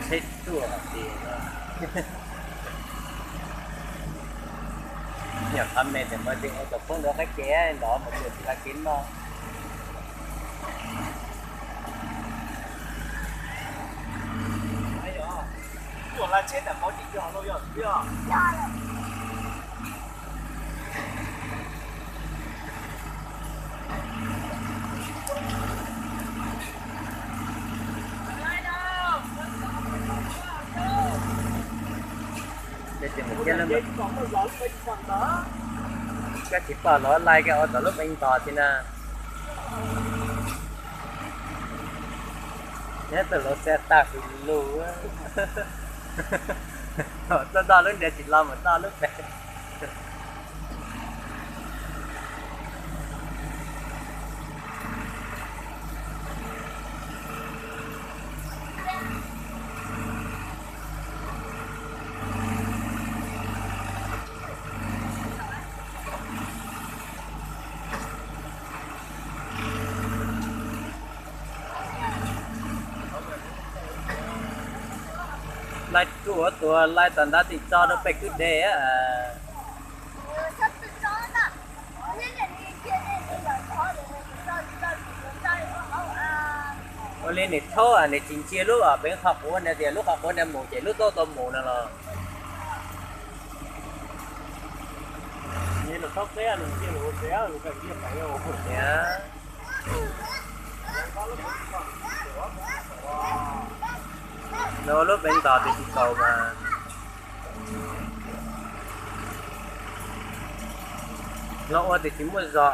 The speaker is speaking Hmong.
Tsheb tuaj hais tias no. Nyuam qhuav me ces mus tseem ua tom poob ntawd qab kev ntov mus tsuas tsis tau kev noj. Tuaj la tsheb tam pov tsis yog lauj, yog twb yog. Koj tsis pom los laij koj ua tom lub peev tos thiab na. Nyob tau lub xab tag hws lug. Thaum tuaj doj lub ntiav tsis los mus doj lub pem. Laij tuaj tuaj laij tom ntab tim txog rau pem kwj deg. Ua li nws thaub nws tsis ntsia lub peev qhov quav na, tias lub qhov quav na mus ces lub taub tau mus no los. Los lub peev tos tias tsis tau mas los ua tias tsis muaj zog.